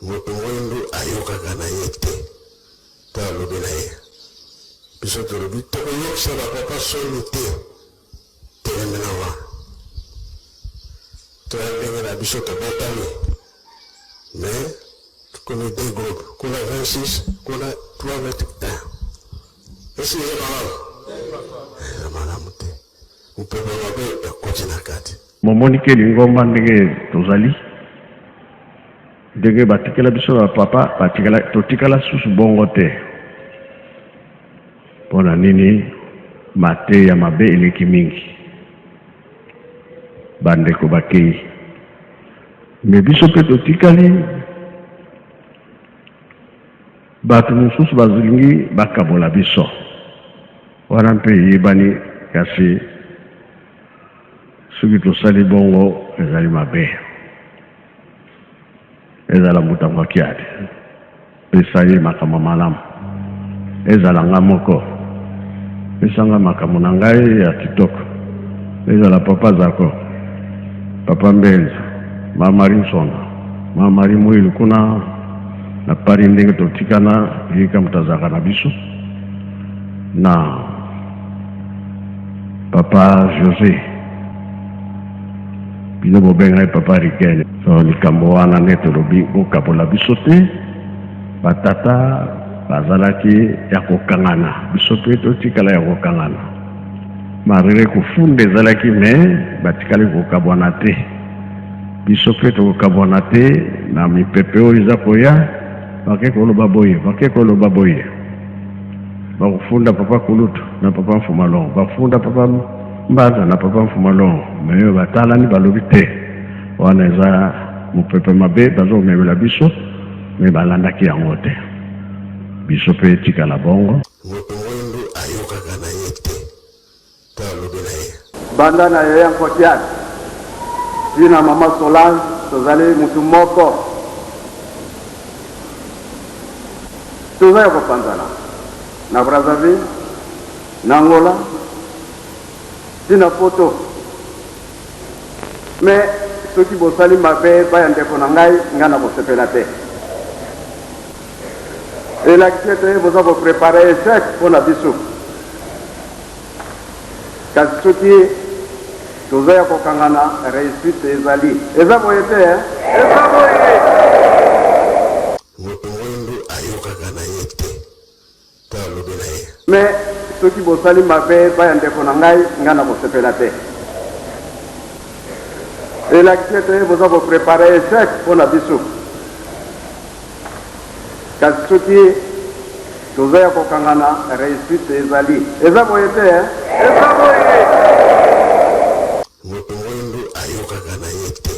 Moto mwindu ayokaka na ye te to alobi na ye. Biso tolobi tokoyokisa ba papa soni te. Telemela wana. Toya ndenge na biso tobotami. Mais tokomi deux groupes. Kuna 26, kuna 3 21. Esi eza malamu? Eza malamu te. Mopepe mabe ekoti na kati. Bomoni ke lingomba ndenge tozali, ndenge batikela biso ba papa, batikala, totikala susu bongo te. Mpo na nini? Mateya mabe eleki mingi. Bandeko bakei, me biso mpe totikali. Bato mosusu balingi bakabola biso, wana mpe eyebani, kasi soki tosali bongo ezali mabe. Ezala moto ya Kiadi, pesa ye makambo malamu. Ezala nga moko, pesa nga makambo na ngai ya kitoko. Ezala papa Zako, papa Mbenza, mama Marie Nsonda, mama Marie Mwilu kuna na Paris, ndenge totikana ye ka moto azalaka na biso na papa Jose, bino bobenga ye papa Rigen. So likambo wana nde tolobi bokabola biso te. Batata bazalaki ya kokangana, biso mpe totikala ya kokangana. Malgre kofunda ezalaki, me batikali kokabwana te. Biso mpe tokokabwana te na mipepe oyo eza koya. Bake koloba boye, bake koloba boye, bakofunda papa Kulutu na papa Mfumalongo, bafunda papa Mbanza na papa Mfumalongo, me batalani balobi te, wana eza mopepe mabe bazomemela biso, me balandaki yango te. Biso mpe etikala bongo. Moto mwindu ayokaka na ye te to alobi na ye. Banda na yaya Nkotiat ti na mama Solange tozali mutu moko. Toza ya kopanzana na Brazzaville, na Angola ti na poto. Mais soki bosali mabe epai ya ndeko na ngai, ngai nakosepela te. Elakisi ete boza ko preparer echec mpo na biso. Kasi soki toza ya kokangana, reussite ezali. Eza boye te eh? Eza boye! Moto mwindu ayokaka na ye te to alobi na ye. Mais soki bosali mabe epai ya ndeko na ngai, ngai nakosepela te. Elakisi ete boza ko preparer echec mpo na biso. Kasi soki toza ya kokangana, reussite ezali. Eza boye te eh? Eza boye! Moto mwindu ayokaka na ye te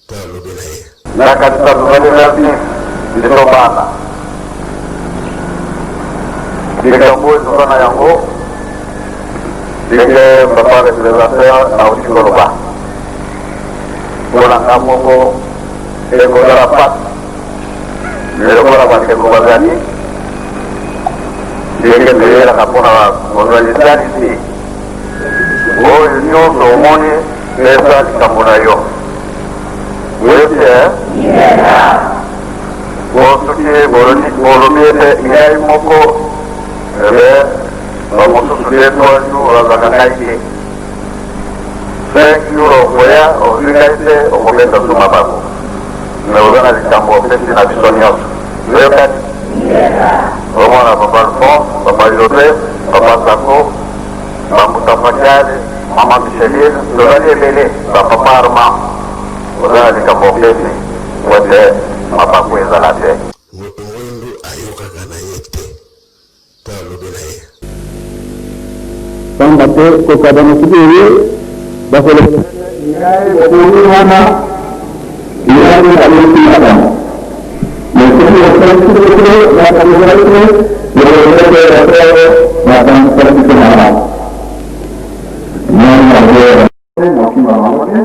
to alobi na ye. Nakanisa tozali na biso biso bana. Likambo oyo toza na yango ndenge papa representeur auti koloba, mpo na nga moko ekozala mpasi, me lokola bandeko bazali ndenge toyelaka mpo na kozwa lisalisi oyo nyonso omoni pesa likambo na yo oyoki e po soki bolobi ete ngai moko ebe bamosusu te trois jours azalaka ngai te cinq jours okoya ozwi ngai te okobeta su mabaku me oza na likambo opesi na biso nyonso oyokani omona papa Alphonse papa Joseph papa Sako bambuta Fakiale mama Micheline tozali ebele bapapa Armand oza na likambo opesi po ete mabaku ezala te. Moto mwindu ayokaka na ye te to alobi na ye. Pamba te kokabwana soki eye, bakoloba ngai bokomi wana ngai nde nabebisi makambo. Mais soki osalisi te makambo ezali te, okoloba ete ya solo batambwisaki biso malamu. Ngai naboya. Mokima bango te,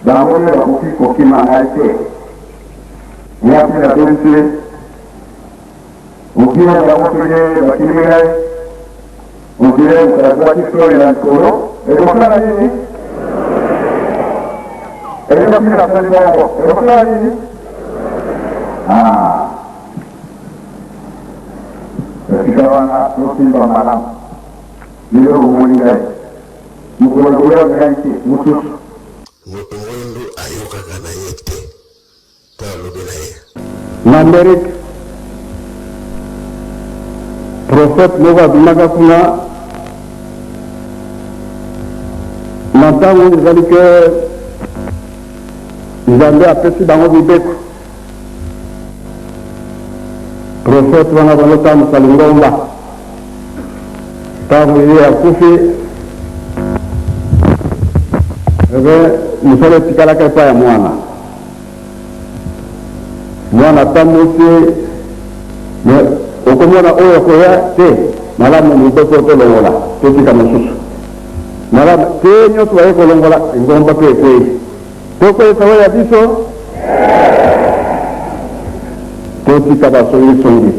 bango nde bakoki kokima ngai te. Nga mpe nabebisi Okima bango soki bakimi ngai, on dirait moto azwaki soi na likolo, ekosala nini? Soki nasali bongo, ekosala nini? Ah. Esika wana tosimba malamu. Lelo bomoni ngai, mokolo ekoya ngai te, mosusu. Moto mwindu ayokaka na ye te to alobi na ye. Na Amerique, prophète moko abimaka kuna na ntango ezali ke Nzambe apesi bango mibeko. Prophète wana bazotambwisa lingomba. Ntango ye akufi, ebe mosala etikalaka epai ya mwana. Mwana atambwisi, me okomona oyo akoya te. Malamu mibeko tolongola, totika mosusu. Malamu te nyonso baye kolongola, lingomba mpe ekwei. Tokweyisa oyo ya biso, totika basongisongi.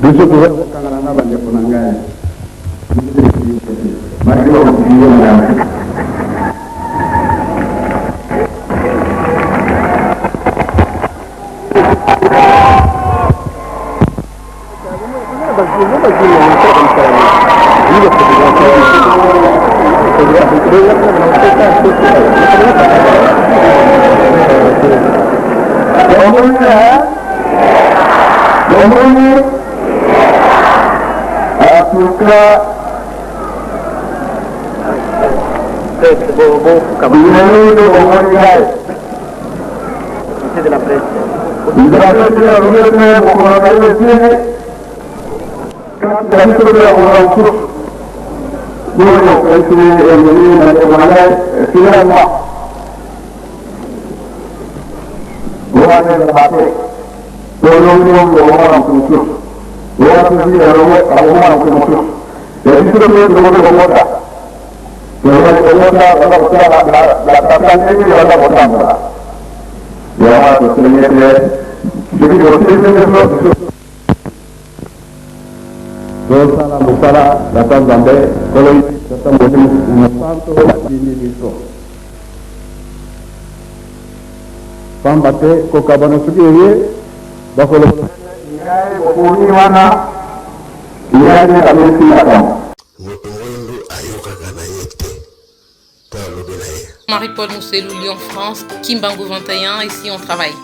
Biso toza kokangana na bandeko na ngai. Omoni atuka bilelo omoni ngai Tosala mosala Tata Nzambe Nkolo Yesu Tata Molimo Mosanto atindi biso. Pamba te kokabwana soki eye bakoloba. Ngai bokomi wana ngai nde napesi makambo. Moto mwindu ayokaka na ye te to alobi na ye. Marie-Paul Mousselou, Lyon, France, Kimbangu 21, ici on travaille.